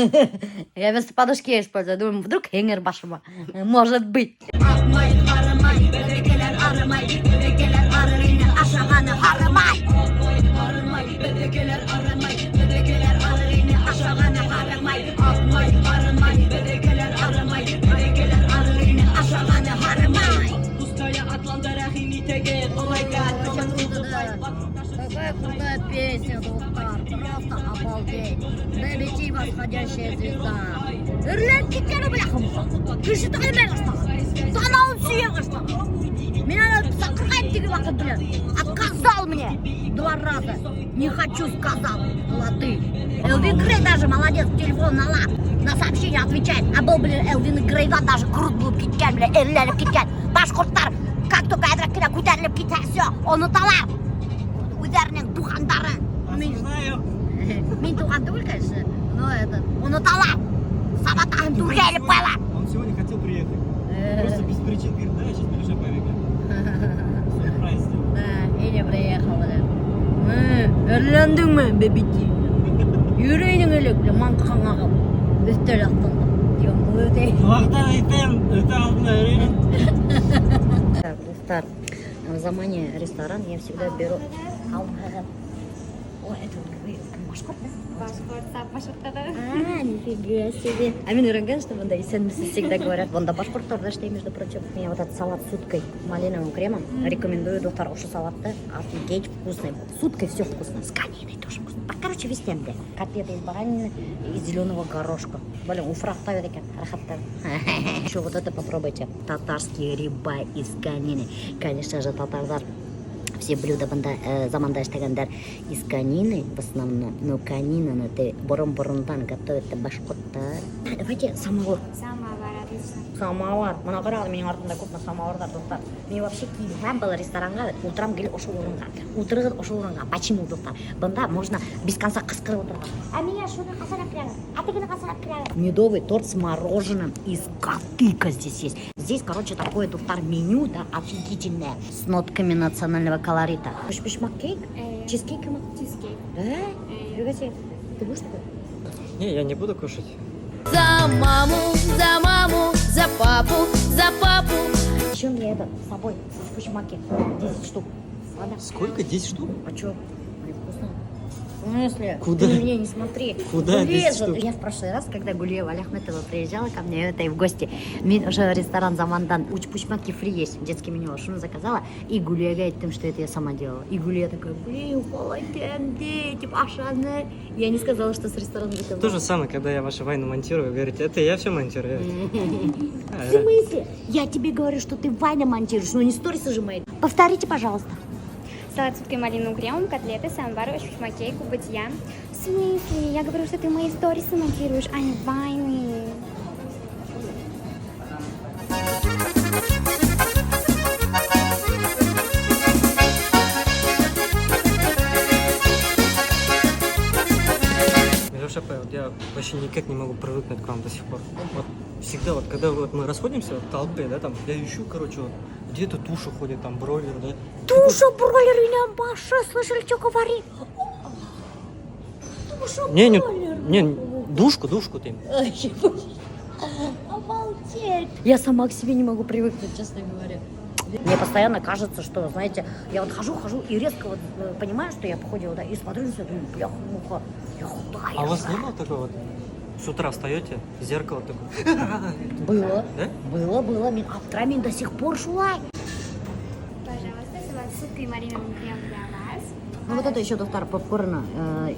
Speaker 1: Я вместо подушки использую. Думаю, вдруг һеңер башыма. Может быть. Ашағаны һарымай. Беҙҙекеләр арымай, беҙҙекеләр арыр ине, ашағаны һарымай. Аҡмай, һарымай, беҙҙекеләр арымай, беҙҙекеләр арыр ине, ашағаны һарымай. Какая крутая песня, дуҫтар. Просто обалдеть. Бэби Ти, восходящая звезда. Өрләп киткән бляха. Кеше танымай башлаған. Танауын сөйә башлаған. Мин аны саҡырған теге ваҡыт белән. Отказал мне два раза. Не хочу, сказал. Латы. Элвин Грей даже молодец, телефон ала. На сообщение отвечает. А был, блин, Элвин Грейҙан даже крут булып киткән, блин, әрләнеп киткән. Башҡорттар, как только әҙерәк кенә күтәрелеп китә, все, оноталар. Үҙҙәренең туғандарын. Мин, мин туған түгел, конечно, но этот, оноталар. Сабатаһын түргә элеп ҡуялар.
Speaker 5: Он сегодня хотел приехать. Просто без причин говорит, да, я сейчас Милюша побегаю. Сюрприз сделал.
Speaker 1: Да, и не приехал, блин. Әрләндеңме, Бэби Ти? Йөрөйһөң элек, блин, маңҡаң ағып. Өҫтәл аҫтында.
Speaker 5: Ваҡта әйтәм, өҫтәл алдында йөрөйөм.
Speaker 1: Так, дуҫтар, в Замане ресторан я всегда беру. Ой, это башҡорт, да?
Speaker 6: Башҡортса, башҡортта.
Speaker 1: А, нифига себе. А мин өйрәнгән, что бында иҫәнмеһегеҙ всегда говорят. Бында башҡорттар ҙа эшләй, между прочим. Мне вот этот салат с уткой, малиновым кремом. Рекомендую, дуҫтар, ошо салатты. Офигеть вкусный. С уткой все вкусно. С кониной тоже вкусно. Так, короче, везде. Котлеты из баранины и зеленого горошка. Блин, уфрахта икән, рәхәттәр. Еще вот это попробуйте. Татарский рибай из конины. Конечно же, татарҙар все блюда бында Заманда эшләгәндәр из конины в основном. Но конинаны ты борон-борондан готовят башҡорттар. Давайте самовар.
Speaker 6: Самовар, отлично.
Speaker 1: Самовар. Мына ҡарағыҙ, минең артымда күпме самоварҙар, дуҫтар. Мин вообще килһәм был ресторанға, ултырам гел ошо урынға. Ултырығыҙ ошо урынға. Почему, дуҫтар? Бында можно без конца ҡысҡырып ултырырға. А миңә шуны ҡасан алып киләһең? А тегене ҡасан алып киләһең? Медовый торт с мороженым из катыка здесь есть. Здесь, короче, такое, дуҫтар, меню, да, офигительное. С нотками национального колорита. Өсбошмаҡ кейк? Чизкейкмы?
Speaker 6: Чизкейк.
Speaker 1: Да? Нифига себе. Ты будешь такой?
Speaker 5: Не, я не буду кушать.
Speaker 7: За маму, за маму, за папу, за папу.
Speaker 1: Еще мне это с собой в почмаке 10 штук. Ладно?
Speaker 5: Сколько? 10 штук?
Speaker 1: А чё? Они вкусные. В смысле?
Speaker 5: Куда?
Speaker 1: Ты на меня не смотри.
Speaker 5: Куда 10
Speaker 1: Влезут.
Speaker 5: штук?
Speaker 1: Я в прошлый раз, когда Гулиева Аляхметова приезжала ко мне это и в гости, мин уже ресторан Замандан өсбошмаҡ фри есть, детский меню, шуны заказала, и Гулия говорит тем, что это я сама делала. И Гулия такая, блин, холоденди, типа ашаны. Я не сказала, что с ресторана заказала.
Speaker 5: То же самое, когда я ваши вайны монтирую, вы говорите, это я все монтирую.
Speaker 1: В смысле? Я тебе говорю, что ты вайны монтируешь, но не сторисы же мои. Повторите, пожалуйста.
Speaker 6: Салат с уткой, малиновым кремом, котлеты, самбар, өспочмак, губадия. В смысле? Я говорю, что ты мои сторисы монтируешь, а не вайны.
Speaker 5: Миләүшә апай, вот я вообще никак не могу привыкнуть к вам до сих пор. Вот всегда, вот когда вот мы расходимся в толпе, да, там, я ищу, короче, вот, где-то туша ходит, там, бройлер, да.
Speaker 1: Туша, бройлер, или Маша, слышали, что говорит? Туша,
Speaker 5: Не, не,
Speaker 1: бройлер.
Speaker 5: не, душку, душку ты.
Speaker 1: Обалдеть! Я сама к себе не могу привыкнуть, честно говоря. Мне постоянно кажется, что, знаете, я вот хожу, хожу и резко вот понимаю, что я похудела, да, и смотрю на себя, думаю, бляха-муха, я худая.
Speaker 5: А у вас
Speaker 1: же.
Speaker 5: не было такого вот, с утра встаете, зеркало такое,
Speaker 1: Было.
Speaker 5: Да?
Speaker 1: Было, было. Мин аптырайым, мин до сих пор шулай.
Speaker 6: Пожалуйста, салат с уткой и малиновым кремом для вас.
Speaker 1: Ну вот это еще, дуҫтар, попкорна.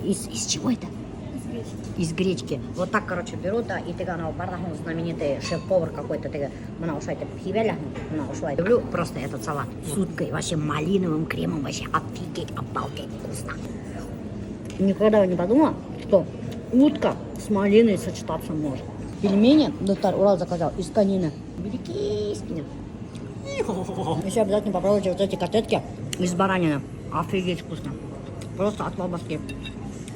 Speaker 1: Из чего это?
Speaker 6: Из гречки.
Speaker 1: Из гречки. Вот так, короче, берут, да, и теге анау бар ҙа һуң знаменитый шеф-повар какой-то, теге, мына ошолай итеп һибә мына ошолай. Люблю просто этот салат с уткой, вообще малиновым кремом, вообще офигеть, обалдеть, вкусно. Никогда не подумала, что утка с малиной сочетаться может. Пельмени, дуҫтар Урал заказал, из конины. Великийские. Еще обязательно попробуйте вот эти котлетки из баранины. Офигеть вкусно. Просто от бабушки.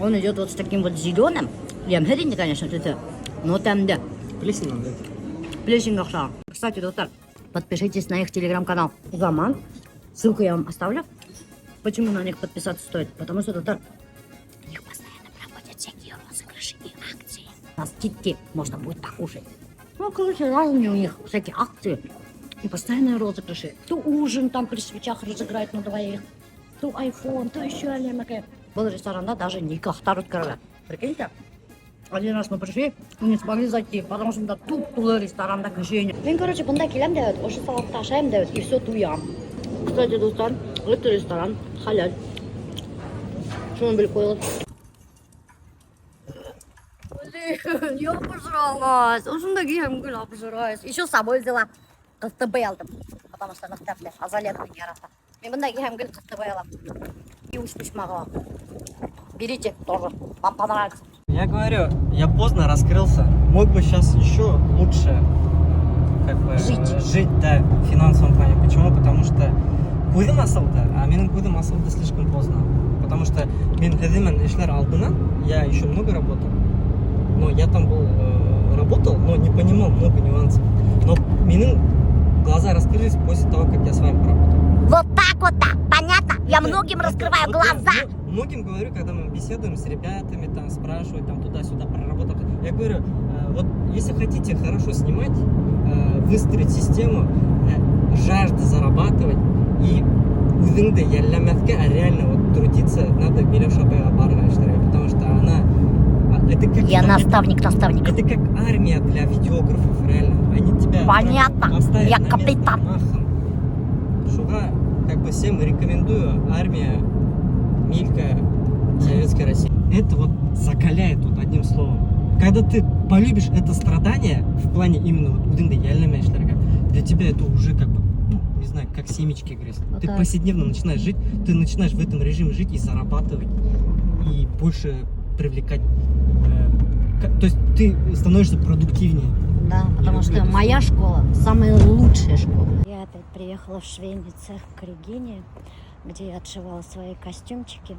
Speaker 1: Он идет вот с таким вот зеленым. Йәмһеҙ, конечно, это, но там да.
Speaker 5: Плесень надо.
Speaker 1: Плесень оҡшаған. Кстати, дуҫтар, подпишитесь на их телеграм-канал Заман. Ссылку я вам оставлю. Почему на них подписаться стоит? Потому что, дуҫтар, у них постоянно проводят всякие розыгрыши и акции. На скидки можно будет покушать. Ну, короче, разные у них всякие акции. И постоянные розыгрыши. То ужин там при свечах разыграют на двоих, то айфон, то еще әллә. Был ресторанда даже никахтар үткәрәләр. Прикиньте, один раз мы пришли и не смогли зайти, потому что туп-тулы ресторанда кеше. Мин, короче, бында киләм дә, ошо салатты ашайым дә, и все туям. Кстати, дуҫтар, это ресторан халяль. Шуны белеп ҡуйығыҙ. Блин, я обожралась. Ошонда кейәм гел обжираюсь. Еще с собой взяла. Ҡыҫтыбый алдым. Потому что ныҡ тәмле. Азалия ярата. Мин бында кейәм гел ҡыҫтыбый алам. И өспосмаҡ. Берите тоже. Вам понравится.
Speaker 5: Я говорю, я поздно раскрылся. Мог бы сейчас еще лучше как бы,
Speaker 1: Жить.
Speaker 5: Жить, да, в финансовом плане. Почему? Потому что күҙем асылды, а минең күҙем асылды слишком поздно. Потому что мин һеҙҙең менән эшләр алдынан я еще много работал. Но я там был, работал, но не понимал много нюансов. Но минең глаза раскрылись после того, как я с вами поработал.
Speaker 1: Вот так вот так. Понятно? Я многим раскрываю
Speaker 5: Вот я
Speaker 1: глаза.
Speaker 5: Многим говорю, когда мы беседуем с ребятами, там спрашивают, там туда-сюда проработал. Я говорю, вот если хотите хорошо снимать, выстроить систему, жажда зарабатывать и үҙеңде йәлләмәҫкә, а реально вот трудиться надо Миләүшә апайға барырға эшләргә, потому что она, это как
Speaker 1: Я наставник, наставник.
Speaker 5: Это как армия для видеографов, реально. Они тебя
Speaker 1: Понятно.
Speaker 5: поставят
Speaker 1: Я
Speaker 5: на место
Speaker 1: капитан.
Speaker 5: махом. Шуға, как бы всем рекомендую. Армия, Милька, Советская Россия. Это вот закаляет, вот одним словом. Когда ты полюбишь это страдание, в плане именно вот үҙеңде йәлләмәй эшләргә, для тебя это уже как бы, ну, не знаю, как семечки грызть.
Speaker 1: Вот
Speaker 5: Ты
Speaker 1: так.
Speaker 5: повседневно начинаешь жить, ты начинаешь в этом режиме жить и зарабатывать, и больше привлекать. То есть ты становишься продуктивнее.
Speaker 1: Да, потому
Speaker 5: люблю
Speaker 1: что
Speaker 5: это
Speaker 1: моя школа самая лучшая школа. Я опять приехала в швейный цех к Регине, где я отшивала свои костюмчики.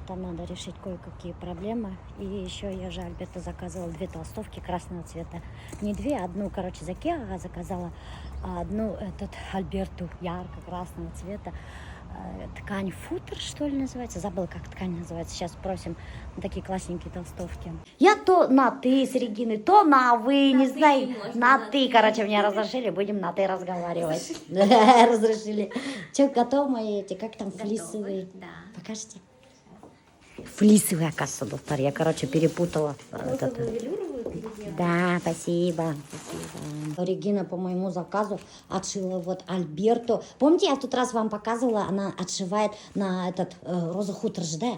Speaker 1: Там надо решить кое-какие проблемы. И еще я же Альберта заказывала две толстовки красного цвета. Не две, одну, короче, Закеға заказала, а одну этот Альберту ярко-красного цвета. Ткань футер, что ли, называется? Забыла, как ткань называется. Сейчас спросим. Такие классненькие толстовки. Я то на ты с Региной, то на вы,
Speaker 6: На
Speaker 1: не
Speaker 6: ты
Speaker 1: знаю.
Speaker 6: можно,
Speaker 1: На
Speaker 6: на
Speaker 1: ты,
Speaker 6: ты.
Speaker 1: короче, меня разрешили, будем на ты разговаривать. Разрешили. Че, готовы мои эти, как там, флисовые?
Speaker 6: Да.
Speaker 1: Покажите. Флисовые, оказывается, дуҫтар. Я, короче, перепутала. Этот.
Speaker 6: велюровую ты делала?
Speaker 1: Да, спасибо, спасибо. Регина по моему заказу отшила вот Альберту. Помните, я в тот раз вам показывала, она отшивает на этот Роза Хутор же, да?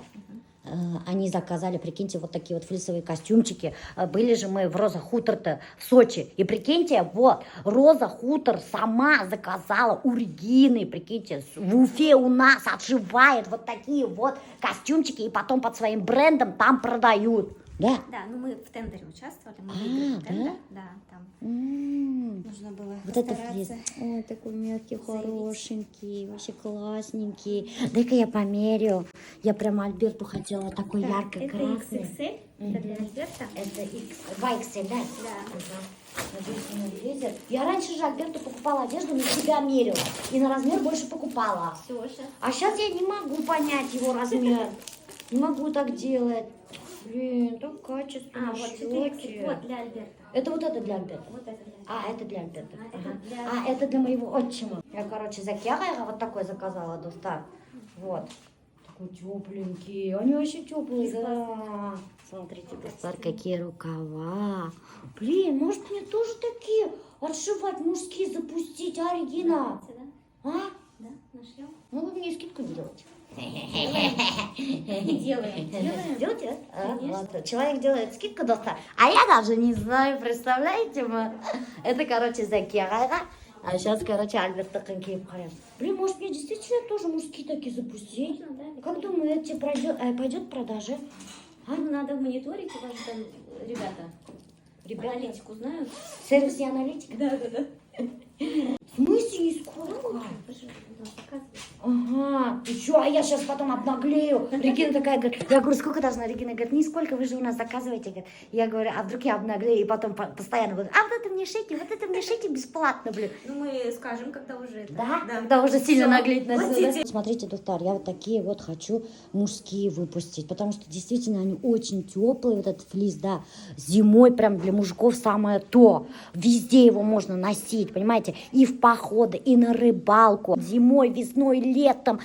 Speaker 1: Они заказали, прикиньте, вот такие вот флисовые костюмчики. Были же мы в Роза Хутор-то в Сочи. И прикиньте, вот, Роза Хутор сама заказала у Регины, прикиньте, в Уфе у нас отшивает вот такие вот костюмчики и потом под своим брендом там продают. Да?
Speaker 6: Да, ну мы в тендере участвовали, мы
Speaker 1: А,
Speaker 6: выиграли
Speaker 1: да?
Speaker 6: тендер. Да, там нужно было
Speaker 1: Вот это флис.
Speaker 6: постараться.
Speaker 1: Ой, такой мягкий,
Speaker 6: Заявить.
Speaker 1: хорошенький, вообще классненький. Дай-ка я померю. Я прямо Альберту хотела такой
Speaker 6: Так,
Speaker 1: ярко-красный.
Speaker 6: это XXL, это для Альберта.
Speaker 1: Это X, 2XL, да?
Speaker 6: Да.
Speaker 1: Ага. Надеюсь, он влезет. Я раньше же Альберту покупала одежду, на себя мерила. И на размер больше покупала.
Speaker 6: Все, сейчас.
Speaker 1: А сейчас я не могу понять его размер. Не могу так делать. Блин, так качественно
Speaker 6: А, вот 4
Speaker 1: шьете.
Speaker 6: Вот для Альберта.
Speaker 1: Это вот это для Альберта.
Speaker 6: Вот это для
Speaker 1: А, это для Альберта.
Speaker 6: А, это
Speaker 1: Ага.
Speaker 6: для-
Speaker 1: А, это для моего отчима. Я, короче, Зәки ағайға вот такой заказала, дуҫтар. Вот. Такой тепленький. Они вообще теплые, да. Смотрите, дуҫтар, какие рукава. Блин, может мне тоже такие отшивать, мужские запустить, а, Регина?
Speaker 6: Да?
Speaker 1: А?
Speaker 6: Да, нашьем.
Speaker 1: Ну, вы мне скидку не делаете.
Speaker 6: Делаем, делаем.
Speaker 1: Делаете? А,
Speaker 6: Конечно.
Speaker 1: ладно. Человек делает скидку, дуҫтар. А я даже не знаю, представляете мы? Это, короче, Зәки ағайға. А сейчас, короче, Альберттыҡын кейеп ҡарайым. Блин, может мне действительно тоже мужские такие запустить?
Speaker 6: Можно, да?
Speaker 1: Как думаете, пойдет продажи?
Speaker 6: А? Ну, надо мониторить, у вас же там ребята.
Speaker 1: Ребята,
Speaker 6: Аналитику знают.
Speaker 1: в сервисе аналитика?
Speaker 6: Да.
Speaker 1: В смысле нисколько?
Speaker 6: Вы же нам показываете.
Speaker 1: Ага, ты чё, а я сейчас потом обнаглею. Регина такая говорит, я говорю, сколько должна? Регина говорит, нисколько, вы же у нас заказываете. Говорит. Я говорю, а вдруг я обнаглею и потом постоянно буду, а вот это мне шейте, вот это мне шейте бесплатно, блин.
Speaker 6: Ну, мы скажем, когда уже это.
Speaker 1: Да? Когда уже сильно
Speaker 6: Всё,
Speaker 1: наглеть начну, да?
Speaker 6: платите.
Speaker 1: Смотрите, дуҫтар, я вот такие вот хочу мужские выпустить, потому что действительно они очень теплые, вот этот флис, да. Зимой прям для мужиков самое то. Везде его можно носить, понимаете? И в походы, и на рыбалку. Зимой, весной, летом.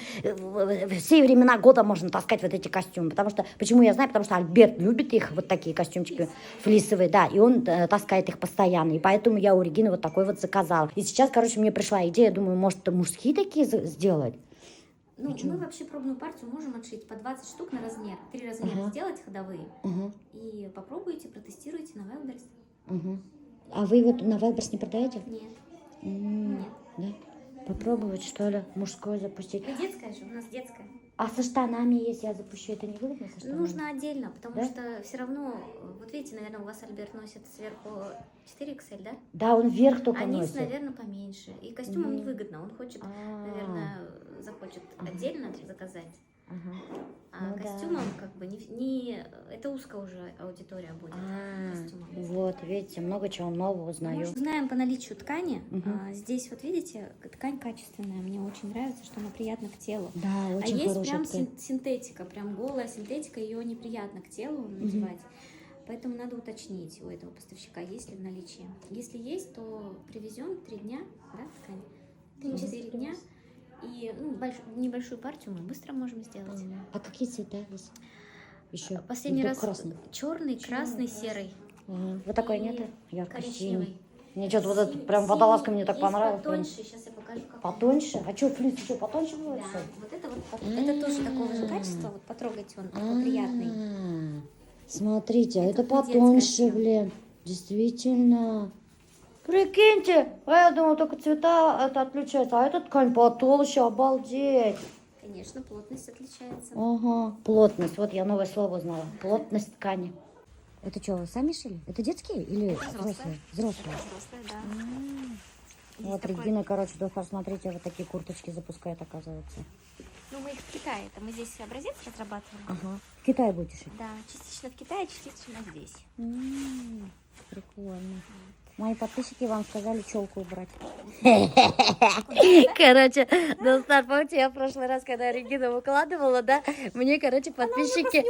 Speaker 1: Все времена года можно таскать вот эти костюмы. Потому что, почему я знаю? Потому что Альберт любит их, вот такие костюмчики флисовые, да, и он таскает их постоянно. И поэтому я у Регины вот такой вот заказала. И сейчас, короче, мне пришла идея, думаю, может, мужские такие сделать?
Speaker 6: Ну,
Speaker 1: Почему?
Speaker 6: мы вообще пробную партию можем отшить по 20 штук на размер. Три размера сделать ходовые. И попробуйте, протестируйте на Wildberries.
Speaker 1: Ага. А вы вот на Wildberries не продаете?
Speaker 6: Нет.
Speaker 1: Нет. Да? Попробовать, что ли, мужское запустить?
Speaker 6: Ну, детская же, у нас детская.
Speaker 1: А со штанами, если я запущу, это не выгодно со штанами?
Speaker 6: Нужно отдельно, потому
Speaker 1: Да?
Speaker 6: что все равно, вот видите, наверное, у вас Альберт носит сверху 4XL, да?
Speaker 1: Да, он вверх только
Speaker 6: А низ,
Speaker 1: носит.
Speaker 6: наверное, поменьше. И костюмом
Speaker 1: Мгм.
Speaker 6: невыгодно. Он хочет, наверное, захочет отдельно заказать. А
Speaker 1: Ну да.
Speaker 6: костюмом как бы не это узкая уже аудитория будет. Костюмом.
Speaker 1: Вот, видите, много чего нового узнаю.
Speaker 6: Может, узнаем по наличию ткани.
Speaker 1: Мгм.
Speaker 6: А, здесь вот видите, ткань качественная. Мне очень нравится, что она приятна к телу.
Speaker 1: Да, очень
Speaker 6: а есть
Speaker 1: хорошая
Speaker 6: прям
Speaker 1: ткань.
Speaker 6: синтетика, прям голая синтетика, ее неприятно к телу надевать. Поэтому надо уточнить у этого поставщика, есть ли в наличии. Если есть, то привезем 3 дня, да, ткань? 3-4 дня. И ну, небольшую партию мы быстро можем сделать.
Speaker 1: А какие цвета есть? Еще.
Speaker 6: Последний
Speaker 1: Или
Speaker 6: раз
Speaker 1: красный.
Speaker 6: черный, красный, серый.
Speaker 1: Ага. Вот такой
Speaker 6: И
Speaker 1: нет? Ярко-синий.
Speaker 6: коричневый.
Speaker 1: Мне что-то вот этот прям
Speaker 6: Синий
Speaker 1: водолазка мне так
Speaker 6: есть
Speaker 1: понравилась. Прям.
Speaker 6: потоньше, сейчас я покажу, как.
Speaker 1: Потоньше? А что, флис еще потоньше бывает?
Speaker 6: Да,
Speaker 1: что ли?
Speaker 6: вот это вот, это тоже такого же качества, вот потрогайте, он такой приятный.
Speaker 1: А, смотрите, а это
Speaker 6: Это детская
Speaker 1: потоньше,
Speaker 6: тема.
Speaker 1: блин. Действительно. Прикиньте, а я думала, только цвета это отличаются, а эта ткань потолще, обалдеть.
Speaker 6: Конечно, плотность отличается.
Speaker 1: Ага, плотность, вот я новое слово узнала. Плотность ткани. Это что, вы сами шили? Это детские или взрослые? Взрослые.
Speaker 6: Взрослая, да. Есть
Speaker 1: Вот
Speaker 6: такой-
Speaker 1: Регина, короче, дуҫтар, смотрите, вот такие курточки запускает, оказывается.
Speaker 6: Ну, мы их в Китае, это мы здесь образец разрабатывали.
Speaker 1: Ага. В Китае будете шить?
Speaker 6: Да, частично в Китае, частично здесь.
Speaker 1: Прикольно. Мои подписчики вам сказали челку убрать. Короче, дуҫтар, помните, я в прошлый раз, когда Регину выкладывала, да, мне, короче, подписчики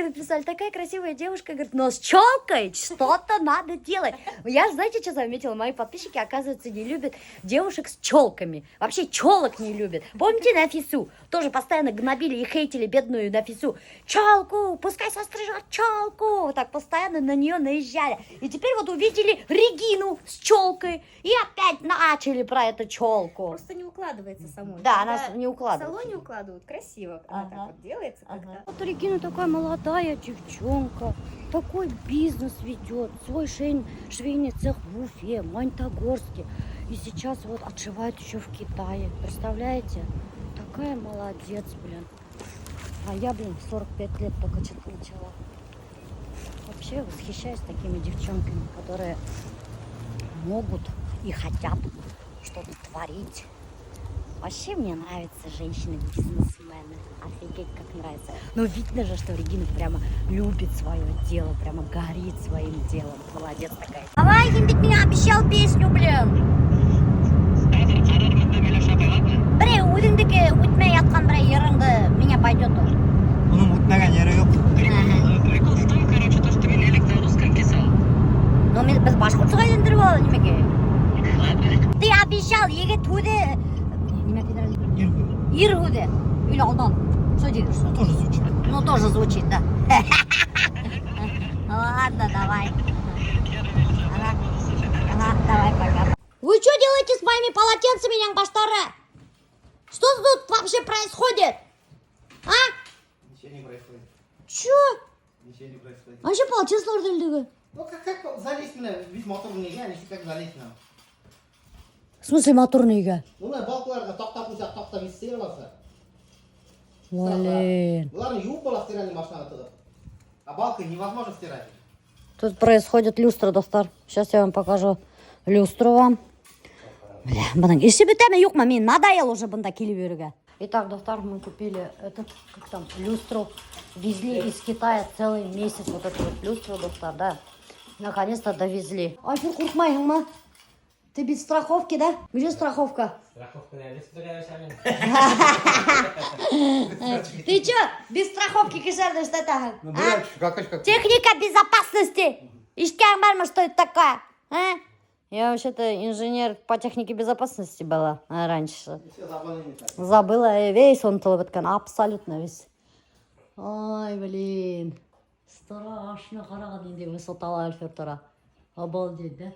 Speaker 1: написали, такая красивая девушка, говорит, но с челкой что-то надо делать. Я, знаете, что заметила? Мои подписчики, оказывается, не любят девушек с челками. Вообще челок не любят. Помните Нафису? Тоже постоянно гнобили и хейтили бедную Нафису. Челку, пускай сострижет челку. Вот так постоянно на нее наезжали. И теперь вот увидели Увидели Регину с челкой и опять начали про эту челку.
Speaker 6: Просто не укладывается самой.
Speaker 1: Да,
Speaker 6: Когда
Speaker 1: она не
Speaker 6: В
Speaker 1: укладывается.
Speaker 6: салоне укладывают красиво, она
Speaker 1: Ага.
Speaker 6: так вот делается как-то.
Speaker 1: Вот Регина такая молодая девчонка, такой бизнес ведет, свой швейный цех в Уфе, Магнитогорске. И сейчас вот отшивает еще в Китае. Представляете? Такая молодец, блин. А я, блин, в 45 лет только что-то начала. Вообще восхищаюсь такими девчонками, которые могут и хотят что-то творить. Вообще мне нравятся женщины-бизнесмены. Офигеть, как нравится. Но видно же, что Регина прямо любит свое дело, прямо горит своим делом. Молодец такая. Давай, һин бит миңә обещал песню, блин. Берәй үҙеңдеке үтмәй ятҡан берәй йырыңды миңә пойдет ул.
Speaker 5: Уның үтмәгән ере юҡ.
Speaker 2: Прикол в том, короче, то, что мин элек на русском писал.
Speaker 1: Но мин беҙ башҡортса өйрәндереп алды нимәгә? Ты обещал, егет һүҙе нимә тиҙәр?
Speaker 5: Ир һүҙе.
Speaker 1: Ир һүҙе. Или алдан. Что делаешь?
Speaker 5: Ну, тоже звучит.
Speaker 1: Ну, тоже звучит, да. Ладно, давай. Ага. Ага, давай, пока. Вы что делаете с моими полотенцами, яңбаштары? Что тут вообще происходит? А?
Speaker 3: Ничего не происходит.
Speaker 1: Чё?
Speaker 3: Ничего не происходит.
Speaker 1: Вообще полотенцелар элдеге.
Speaker 3: Ну как залезть на ведь мотор нигә, ничек как залезть нам?
Speaker 1: В смысле мотор нигә?
Speaker 3: Ну, менә балкаларга таҡта ҡуйһаҡ, таҡта висит аласа.
Speaker 1: Блин.
Speaker 3: Быларны йыуып була стиральный машинаға тығып. А балка невозможно стирать.
Speaker 1: Тут происходит люстра, дуҫтар. Сейчас я вам покажу люстру вам. Бля, бының эше бөтәме юҡмы? Мин надоел уже бында килеп йөрөргә. Итак, дуҫтар, мы купили этот, как там, люстру. Везли из Китая целый месяц вот эту вот люстру, дуҫтар, да. Наконец-то довезли. Альфир, ҡурҡмайһыңмы? Ты без страховки, да? Где страховка?
Speaker 5: Страховка на
Speaker 1: Ты чё, без страховки кешеләрҙе эшләтәһең?
Speaker 3: Ну,
Speaker 1: А?
Speaker 3: как,
Speaker 1: Техника безопасности! Ишеткән бармы, что это такое? А? Я вообще-то инженер по технике безопасности была раньше.
Speaker 3: Все забыли.
Speaker 1: Забыла весь онотолоп бөткән, абсолютно весь. Ай, блин. Страшно ҡарағыҙ ниндәй высотала Альфир тора. Обалдеть, да?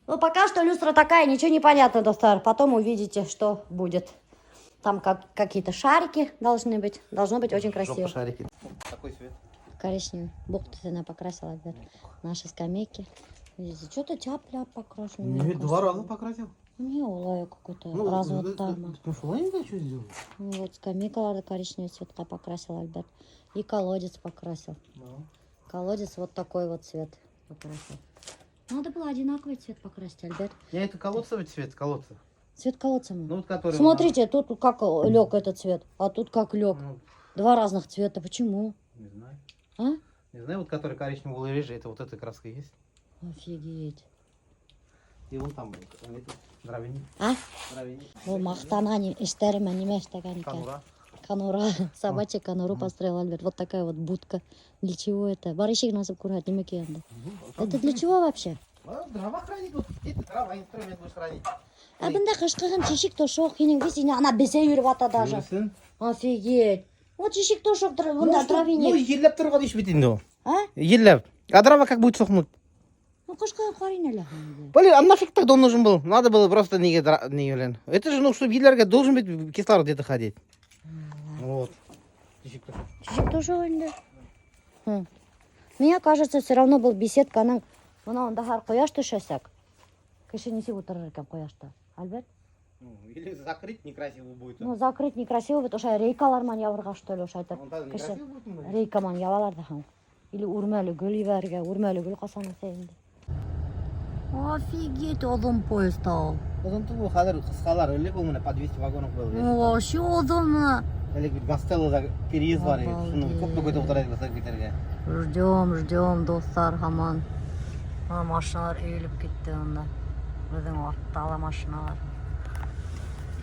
Speaker 1: Ну, пока что люстра такая, ничего не понятно, дуҫтар. Потом увидите, что будет. Там какие-то шарики должны быть. Должно быть очень красиво.
Speaker 3: шарики. Такой цвет.
Speaker 1: Коричневый. Бог ты она покрасила, Альберт. Наши скамейки. Видите, что-то тяп-ляп покрашено. мне
Speaker 3: Нет,
Speaker 1: кажется.
Speaker 3: два раза покрасил.
Speaker 1: Не, улай какой-то развод там.
Speaker 3: Ну, что, я не знаю, что сделал.
Speaker 1: Ну, вот скамейкаларҙы коричневый цветҡа покрасил Альберт. И колодец покрасил. Колодец вот такой вот цвет покрасил. Надо было одинаковый цвет покрасить, Альберт.
Speaker 3: Я это колодцевый цвет, колодца.
Speaker 1: Цвет колодца.
Speaker 3: Ну, вот который...
Speaker 1: Смотрите, тут как лег этот цвет, а тут как лег.
Speaker 3: Ну,
Speaker 1: Два разных цвета. Почему?
Speaker 3: не знаю.
Speaker 1: А?
Speaker 3: Не знаю, вот который коричневый или рыжий, это вот эта краска есть.
Speaker 1: Офигеть.
Speaker 3: И вон там, этот, дровяник.
Speaker 1: А?
Speaker 3: Дровяник.
Speaker 1: Ул маҡтана ни эштәре менән нимә эшләгән икән.
Speaker 3: Конура.
Speaker 1: Конура. Собачья конуру построил Альберт. Вот такая вот будка. Для чего это? Бар ишеген асып күрһәт, нимә икән Это для чего вообще?
Speaker 3: А, дрова хранить, вот эти дрова, инструмент будешь хранить.
Speaker 1: Ә бында ҡышҡыһын тишек тошоҡ, һинең весь ана бесәй йөрөп ята даже.
Speaker 3: Йөрөһөн.
Speaker 1: Офигеть. Вот тишек тошоҡ, бында
Speaker 3: Ну, что,
Speaker 1: дровяник.
Speaker 3: Ну, елләп торған иш бит инде ул.
Speaker 1: А?
Speaker 3: Елләп. А дрова как будет сохнуть?
Speaker 1: Ну, ҡышҡыһын ҡарайын әле.
Speaker 3: Блин, а нафиг тогда он нужен был? Надо было просто не, не блин. Это же, ну, чтобы елләргә должен быть кислород где-то ходить. Вот. Тишек тошоҡ.
Speaker 1: Тишек тошоҡ инде. Хм. Мне кажется, все равно был беседканың бына унда һәр ҡояш төшәсәк. Кеше нисек ултырыр икән ҡояшта? Альберт?
Speaker 3: Ну, или закрыть некрасиво будет.
Speaker 1: Ну, закрыть некрасиво будет. Ошо рейкалар менән ябырға, что ли, ошо әйтеп.
Speaker 3: Он тогда
Speaker 1: Кеше
Speaker 3: некрасиво будет. Ну,
Speaker 1: рейка менән ябалар ҙа һуң. Или үрмәле гөл ебәрергә, үрмәле гөл ҡасан үҫә инде. Офигеть, оҙон поезд ул.
Speaker 3: Оҙон түгел, хәҙер ҡыҫҡалар, элек ул менә по 200 вагонов был.
Speaker 1: Вообще оҙон.
Speaker 3: Элек бит Гастеллода переезд бар ине. Шуны
Speaker 1: Обалдеть.
Speaker 3: күпме көтөп ултыра идек баҫып китергә.
Speaker 1: Ждем, ждем, дуҫтар, һаман. Ана машиналар өйөлөп китте унда. Беҙҙең артта ла машиналар.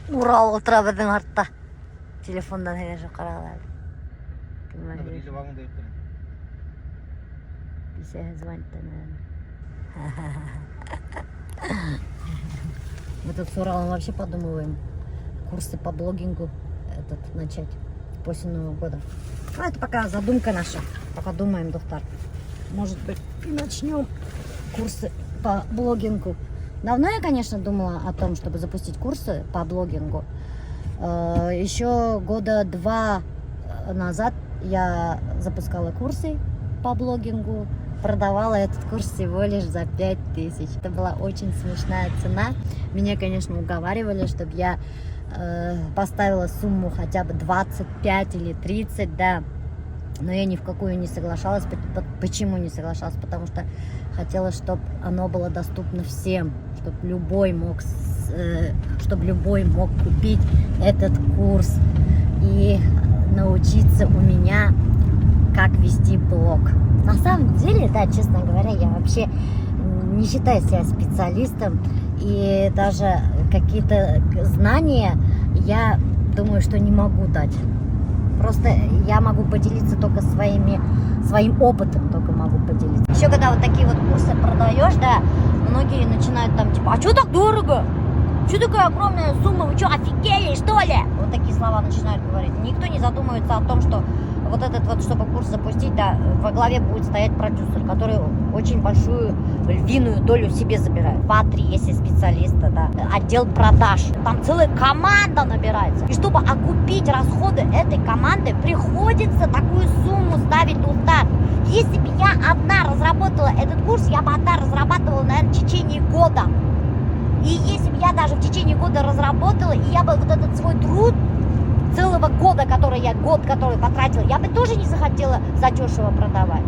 Speaker 1: Урал ултыра беҙҙең артта. Телефондан һөйләшеп ҡарағыҙ әле. Кем
Speaker 3: Бер
Speaker 1: һөйләшә?
Speaker 3: 50 вагонда йөрөп тора.
Speaker 1: Бисәһе звонит, наверное. Мы тут с Уралом вообще подумываем курсы по блогингу этот начать после Нового года. Ну, это пока задумка наша. Пока думаем, дуҫтар. Может быть, и начнем курсы. По блогингу. Давно я, конечно, думала о том, чтобы запустить курсы по блогингу. Еще года два назад я запускала курсы по блогингу, продавала этот курс всего лишь за 5000. Это была очень смешная цена. Меня, конечно, уговаривали, чтобы я поставила сумму хотя бы 25 или 30, да. Но я ни в какую не соглашалась. Почему не соглашалась? Потому что хотела, чтобы оно было доступно всем, чтобы любой мог купить этот курс и научиться у меня, как вести блог. На самом деле, да, честно говоря, я вообще не считаю себя специалистом, и даже какие-то знания, я думаю, что не могу дать. Просто я могу поделиться только своим опытом, только могу поделиться. Еще когда вот такие вот курсы продаешь, да, многие начинают там типа: «А что так дорого? Что такая огромная сумма? Вы что, офигели, что ли?» Вот такие слова начинают говорить. Никто не задумывается о том, что вот этот вот, чтобы курс запустить, да, во главе будет стоять продюсер, который очень большую львиную долю себе забирает. Два-три, если специалиста, да. Отдел продаж. Там целая команда набирается. И чтобы окупить расходы этой команды, приходится такую сумму ставить, дуҫтар. Если бы я одна разработала этот курс, я бы одна разрабатывала, наверное, в течение года. И если бы я даже в течение года разработала, и я бы вот этот свой труд целого года, который я год, который потратила, я бы тоже не захотела задешево продавать.